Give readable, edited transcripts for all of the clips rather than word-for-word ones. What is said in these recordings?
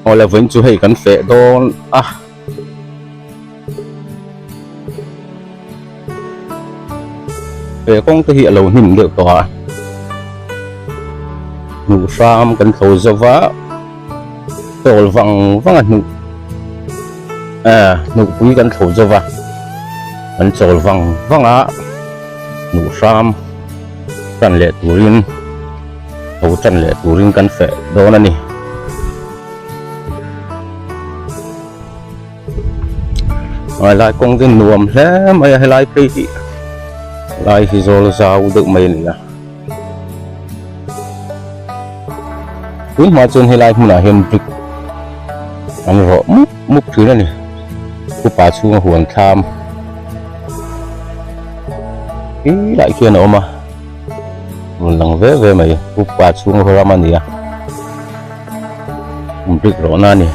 Awle vawiin chu hei kan feh dawn a. He kawng te hi a lo hnim deuh tawh a. Hnuh hram kan tho zo va, chawl vang vang a hnuh eh hnuhpui kan tho zo va, kan chawl vang vang a hnuh hram tan leh turin tho tan leh turin kan feh dawn a ni. Helai kawng chu nuam hle mai a helai phei hi lai hi zawl zau deuh mai a ni a tun hma chuan helai hmunah hian brick an rawh mup mup thin a ni upa chhunga huan thlam khi lai khian a awm a rawn lang ve ve mai upa chhunga ram a ni a brick rawhna a ni.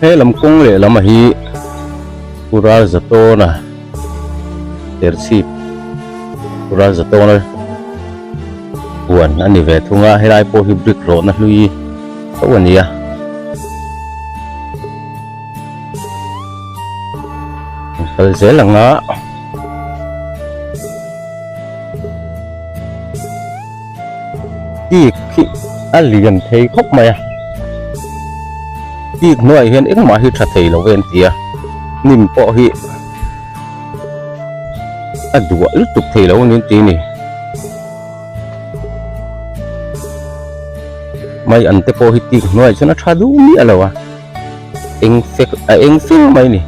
He lam kawng leh lam a hi Pu Ralzatawna Serchhip Pu Ralzatawna huan a ni ve thung a helai pawh hi brick rawhna hlui tho a ni a. Kal zel ang a. Tik hi a lian thei khawp mai a tik hnuaiah hian engmah hi tha thei lo ve an ti a hnim pawh hi a duah lutuk thei lo a ni an ti a ni mai an te pawh hi tik hnuaiah chuan a tha duh miah lo a eng fek a eng fir mai a ni.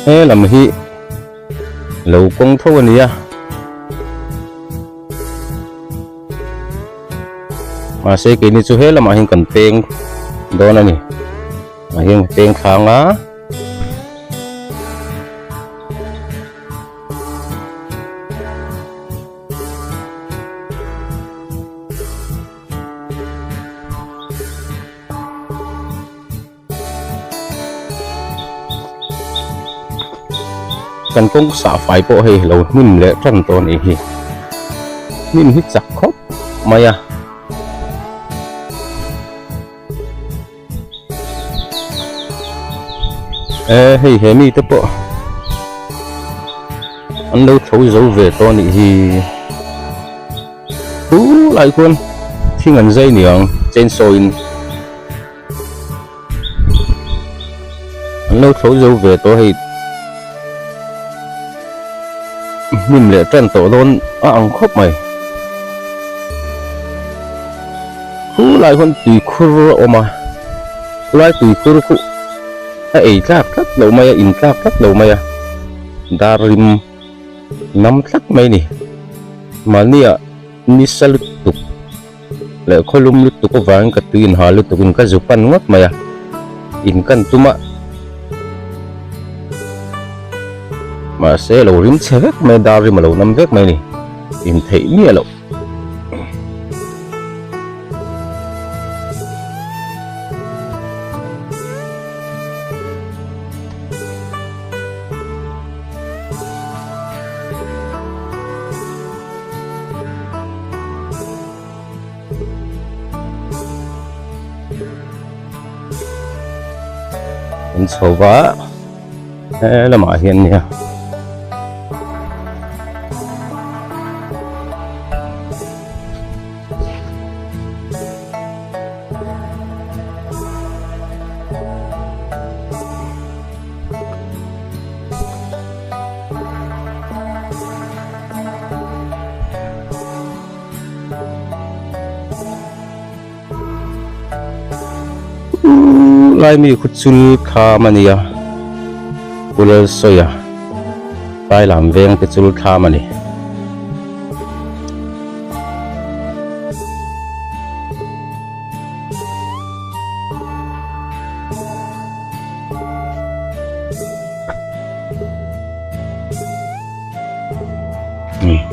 He lam hi lo kawng tho a ni a mahse keini chu he lamah hian kan peng dawn a ni ah hian peng thlang a. Kan kawng sah fai pawh hei lo hnim leh tan tawh a nih hi hnim hi chak khawp mai a. E hei he mi te pawh an lo tho zo ve tawh a nih hi chu lai khuan thing an zai niang chainsaw in an lo tho zo ve tawh hei hnim leh tan tawh dawn a ang khawp mai. Khu lai khuan tui khur a awm a khulai tui khur khu a ei tlak tlat lo mai a in tlak tlat lo mai a dar rim nam tlat mai a ni mahnia nisa lutuk leh khawlum lutuk avangin ka tui inha lutuk in ka zu pan ngawt mai a in kan tum a mahse lo rim chhe vek mai a dar rim a lo nam vek mai a ni in theih miah loh. An chho va he lamah hian nia. Lai mi khu chul thlam a nia Pulal sawi a tlai lam veng te chul thlam a ni.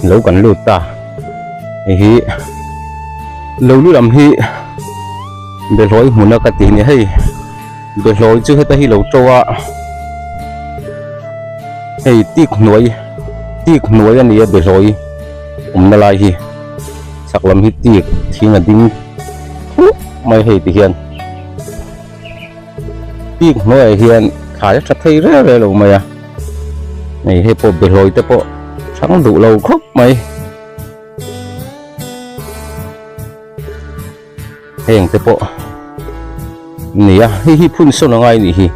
Lo kan lut ta hei hi lo lu lam hi behlawi hmun a ka tih ni hei behlawi chu heta hi lo to a. Hei tik hnuai tik hnuai a ni a behlawi awmna lai hi chhak lam hi tik thing a ding thluah mai hei ti hian tik hnuaiah hian thlai a tha thei reng reng lo mai a hei hei pawh behlawi te pawh hrang duh lo khawp mai. Heng te pawh nia hei hi phun sawn a ngai a nih hi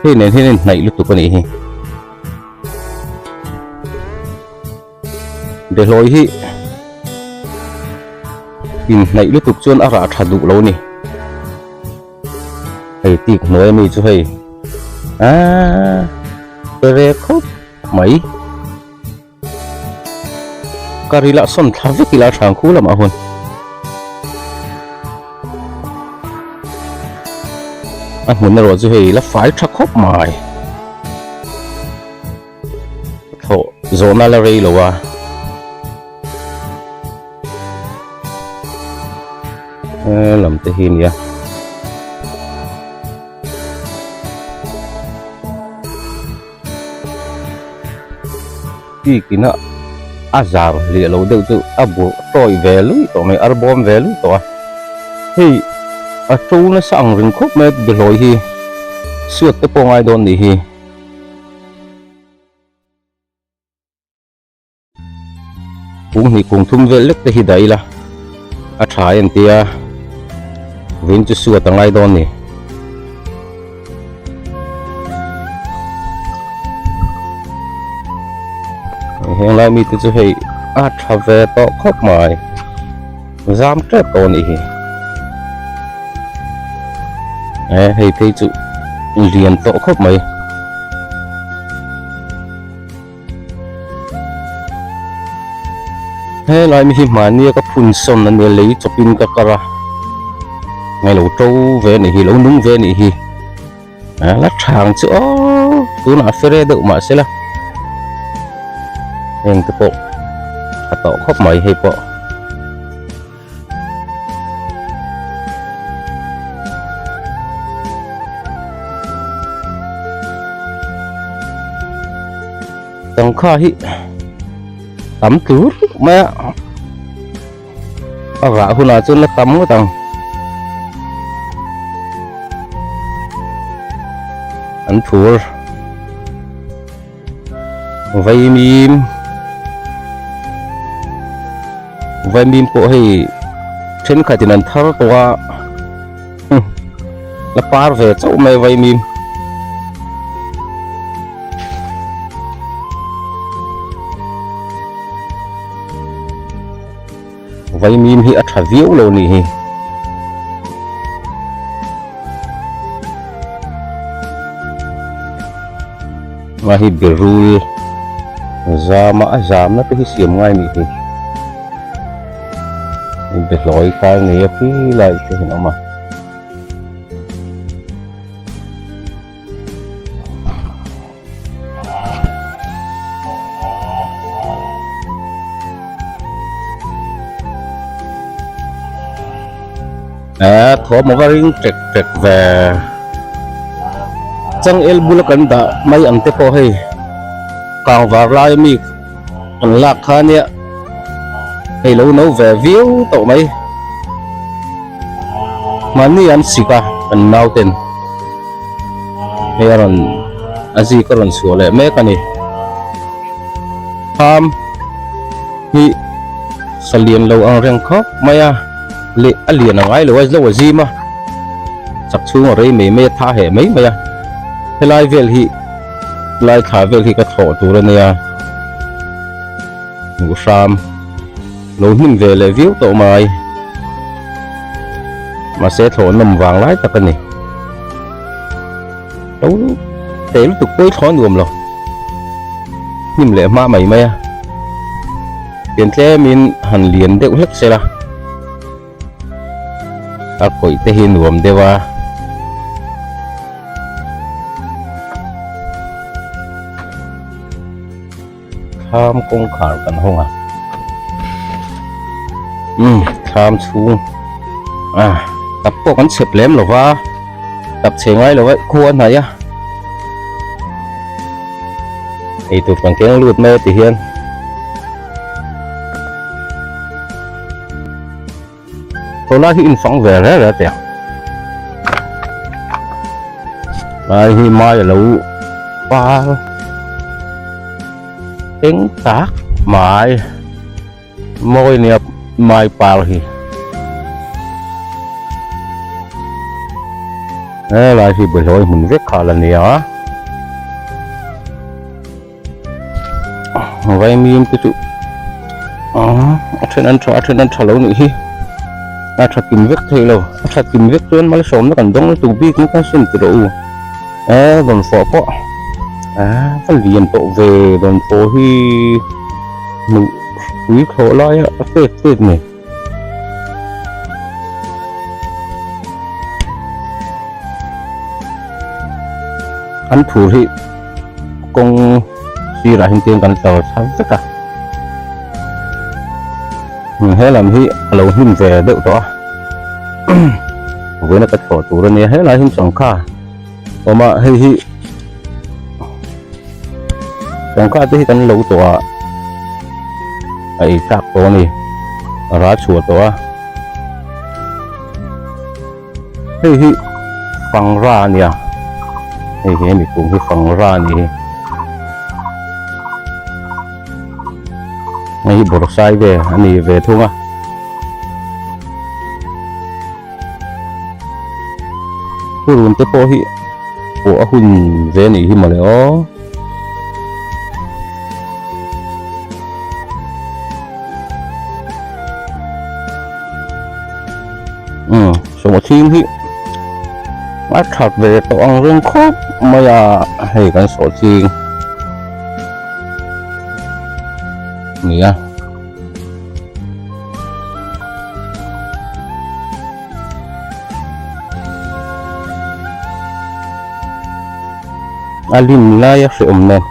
hei nen hian a inhnaih lutuk a nih hi behlawi hi inhnaih lutuk chuan a rah tha duh lo a ni hei tik hnuai ami chu hei aaa pe ve khawp mai. Ka ril ah sawn thla vek ila hrang khu lamah hun. A hmun erawh chu hei la fai tha khawp mai. Thlawh zawhna la rei lo a. Lam te hi nia. Bik ina a zar hliah lo deuh chu a bu tawi ve lui tawh mai ar bawm ve lui tawh a hei a to nasa ang reng khawp mai behlawi hi suat te pawh ngai dawn nih hi. Kung hnih kung thum vel lek te hi dah ila a tha em tia vin chu suat a ngai dawn ni. Heng lai mite chu hei a tha ve tawh khawp mai zam tep tawh a nih hi e hei phei chu lian tawh khawp mai. Helai mi hi hmahnia ka phun sawn a nia lei chawpin ka kar a ngai lo to ve a nih hi lo nung ve a nih hi a la thang chu aw tunah a fere deuh mahse la heng te pawh a tawh khawp mai hei pawh. Tangkha hi tam tlur mai a a rah hunah chuan la tam ngawt ang an phur. Vaimim Vaimim pawh hei thenkhatin an thar tawh a la par ve chauh mai Vaimim Vaimim hi a tha viau lo nih hi. Nga hi berul zama a zamna te hi siam ngai nih hi. Behlawi kai nei a khi lai te hi an awm a. Eee thawm a va ring ṭek ṭek ve changel bula kan dah mai ang te pawh hei kang var lai ami kan lak kha ania hei lo no ve viau tawh mai mahni an sik a kan nauten. Hei a rawn a zik a rawn chhuah leh mek a ni. Tham hi sa lian lo ang reng khawp mai a leh a lian a ngai lo a lo a zim a chak chhung a rei mai mai a tha heh mai mai a helai vel hi lai thla vel hi ka thlawh tur a nia hmuh hram. Lo hnim ve leh viau tawh mai. Mahse thlawh nawm vang lai tak a ni. Lo teh lutuk pawh i thlawh nuam lo. Hnim leh hma mai mai a. Pian tlemin han lian deuh hlek se la. A kawih te hi nuam deuh a. Thlam kawngkhar kan hawng a umm thlam chhung a tap pawh kan chhep lem lo va tap chhe ngai lo a khua a hnaih a. Eitur kan keng lut mai a ti hian. Tawlai hi infang ve reng reng teh ang. Lai hi mai a lo par eng tak mai mawi nia mai par hi. Helai hi bawlhhlawh hmun vek kha la nia. Vaimim te chu a then an tha a then an tha lo nih hi a tha kim vek thei lo a tha kim vek chuan malsawmna kan dawng lutuk bik mai kha sin ti rawh u e rawn fawh pawh a va lian tawh ve rawn fawh hi hmuh pui thlawh laia a pek pek nei. An phur hi kawng sirah hian tiang kan tlar thar vek a he lam hi a lo hnim ve deuh tawh a vawiin a ka thlawh tur a nia helai hi sangha awm a hei hi sangha te hi kan lo tawh a a ei tlak tawh a ni a ral chhuah tawh a. Hei hi fangra a nia hei he mipum hi fangra a ni hi hei hi bawrhsai ve a ni ve thung a purun te pawh hi pawh a hun ve a nih hi mawle aw. Umm sawma chhing hi a that ve tawh ang reng khawp mai a hei kan sawh ching nia a lim lai a hrehawm nen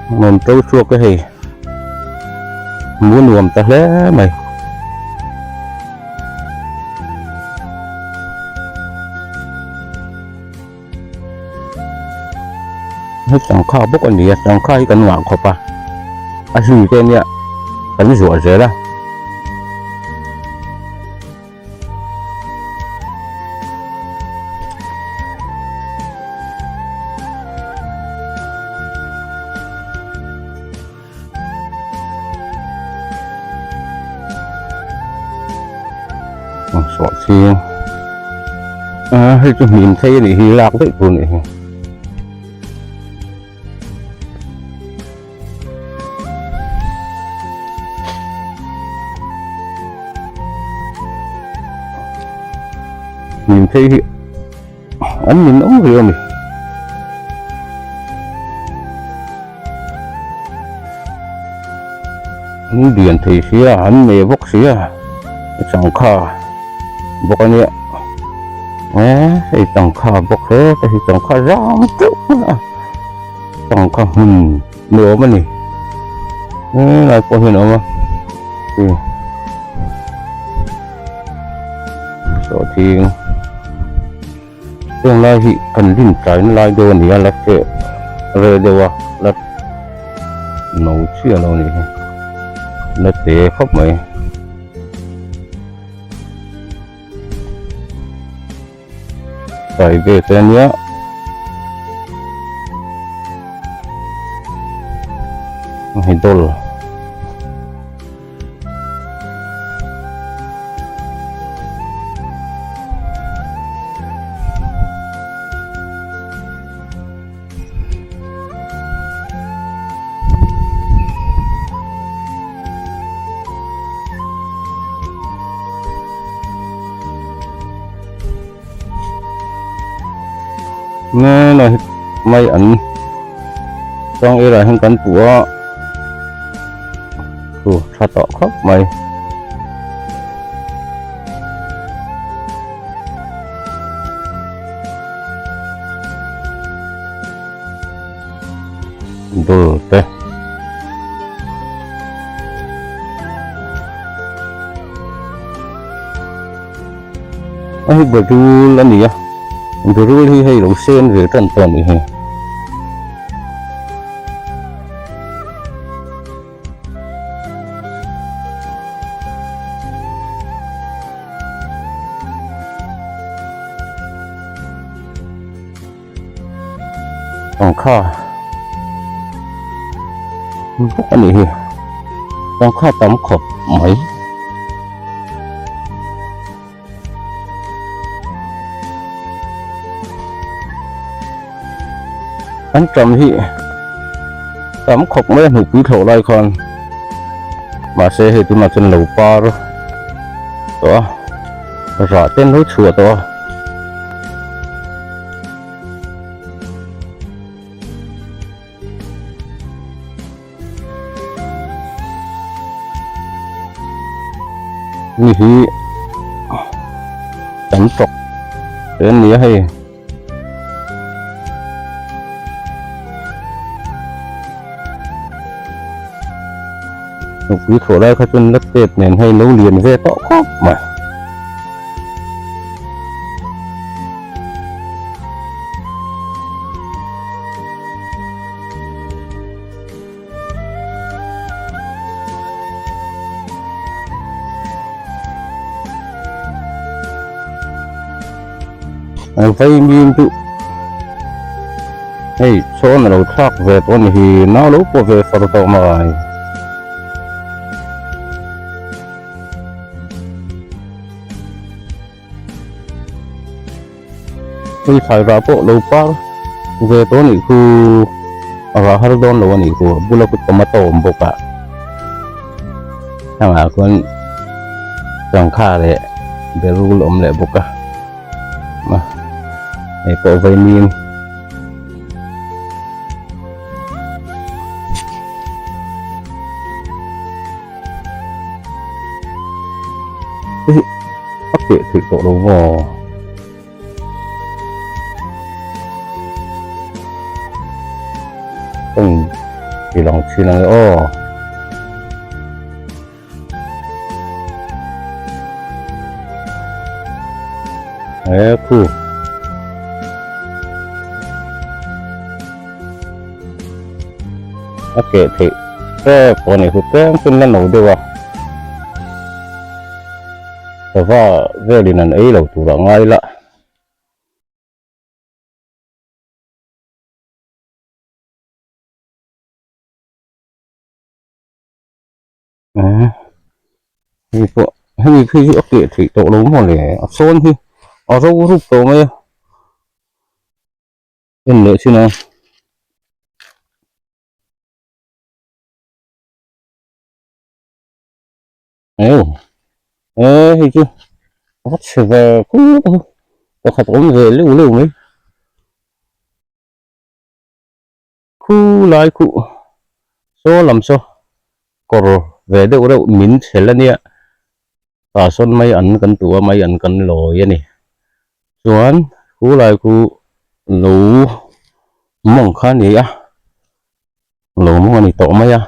nuam to chhuak e hei. Hmu nuam ta hle mai. Hei sangha bawk a ni a sangha hi kan ngah khawp a a hlui te ania kan zuah zel a. Sawh chhing a hei chu hnim thei a nih hi lak daih tur a nih hi. Hnim phei hi an min awm riau a ni. An lian thei sia an nei bawk sia changkha bawk a nia e hei changkha bawk he te hi changkha zam teuh mai a. Pangkha hmun ni awm a ni helai pawh hian a awm a sawhthing heng lai hi kan rin tlaina lai deuh a ni a la feh reh deuh a la no chiah lo a nih hi la te khawp mai. Kai ve te ania hei dawl Nge lai hi mai an chuang erah hian kan puh a thu tha tawh khawp mai. Dul te. A hi berul a ni a berul hi hei lo sen ve tan tawh a nih hi. Pangkha bawk a nih hi pangkha tam khawp mai. An tam hi tam khawp mai a hnupui thlawh lai khan mahse hei tunah chuan lo par tawh a rah te an lo chhuah tawh a. Ni hi tam tawk te an ni a hei. Nupui thawh lai kha chuan la tet nen hei lo lian ve tawh khawp mai. Vaimim chu hei sawn a lo thlak ve tawh a ni hi nau lo pawh ve far tawh mai. Hei thlai rah pawh lo par ve tawh a nih khu a rah har dawn lo a nih khu a bula khu tomato a awm bawk a thlang ah khuan sangha leh berul a awm leh bawk a hei pawh vaimim. A keh theih tawh lo maw? Ka in ti lang thin ang e aw. He khu. A keh theih tep pawh a ni chu tlem chuan la no deuh a sava velin an ei lo tur ah ngai la. Hei pawh hemi phei chu a keh theih tawh lo maw le a sawn hi a ro rup tawh mai a. En leh chin a. Eo e hei chu a va chhe ve khawp a pakhat awm ve leuh leuh mai khu lai khuh saw lam saw kawr ve deuh reuh min chhel a nia tah sawn mai an kan tu a mai an kan lawi a ni chuan khu lai khu lo mawng kha a ni a lo mawng a ni tawh mai a.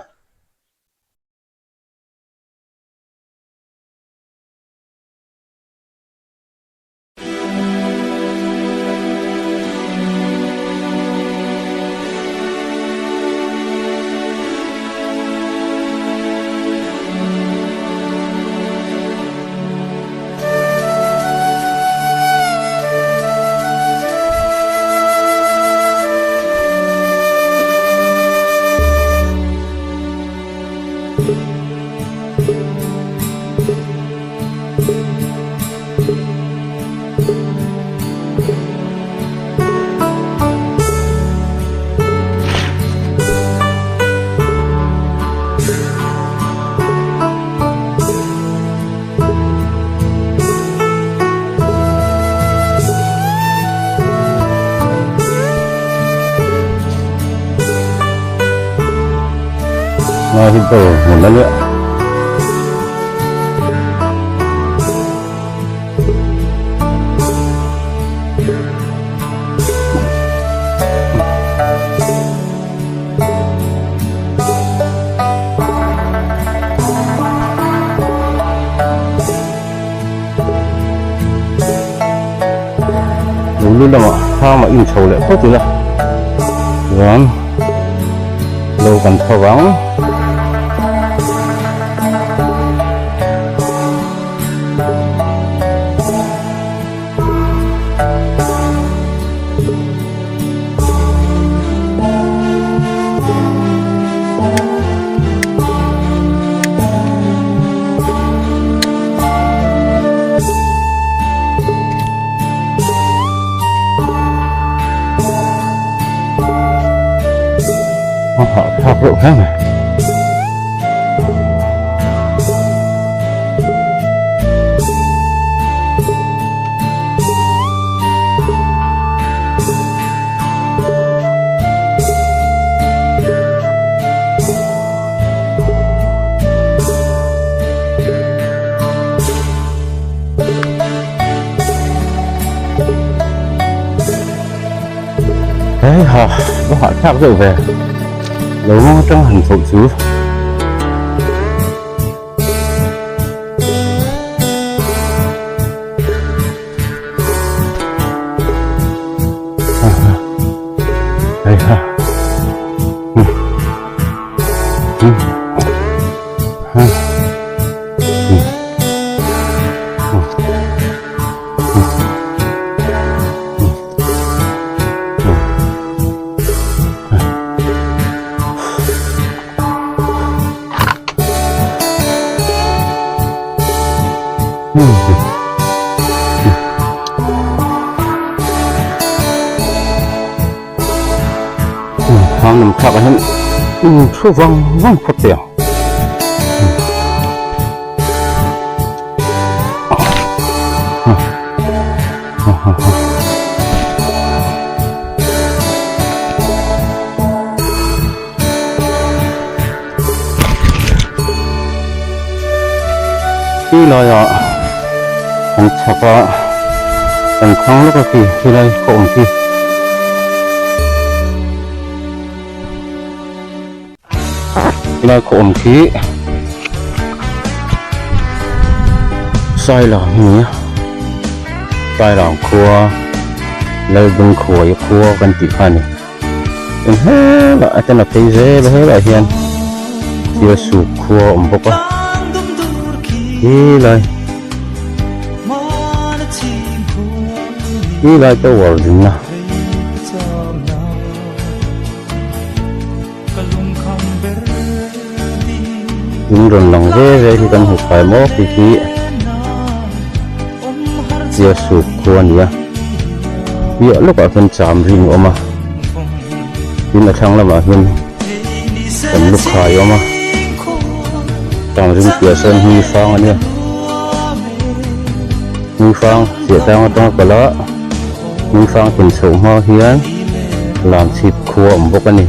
Nga hi ber hmun a nia. Lu lamah thlam a inchho leh phawt ila chuan lo kan tho ang. Hahthlak reuh hle mai. Hei ha, va hahthlak deuh ve. Lo mawng atang han chhoh chu. Hei ha. Thang lam thlak ah hian thu vang vang phawt teh ang. Ti laiah kan chhak a kan thlang lawk a khi helai ka awm khi. Helai khaw awm khi Sailam a ni a Sailam khua Lalbungkhuaia khua kan tih kha a ni. Eng helah a ten a phei zel a helaiah hian thil suk khua a awm bawk a helai helai tower dinna. In rawn lang ve ve hi kan hmu fai maw khi khi tia suk khu a ni a piah lawkah khian cham ring a awm a tin a thlang lamah hian kan lukhai a awm a cham ring piah sawn hmi fang a nia hmi fang chiah tlang atanga kal a. Hmingfang tin chhoh hma hian Lamchhip khua a awm bawk a ni.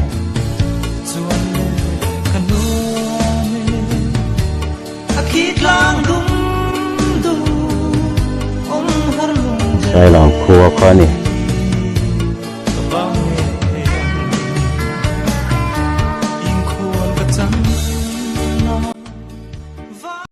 Sailam khua kha a ni.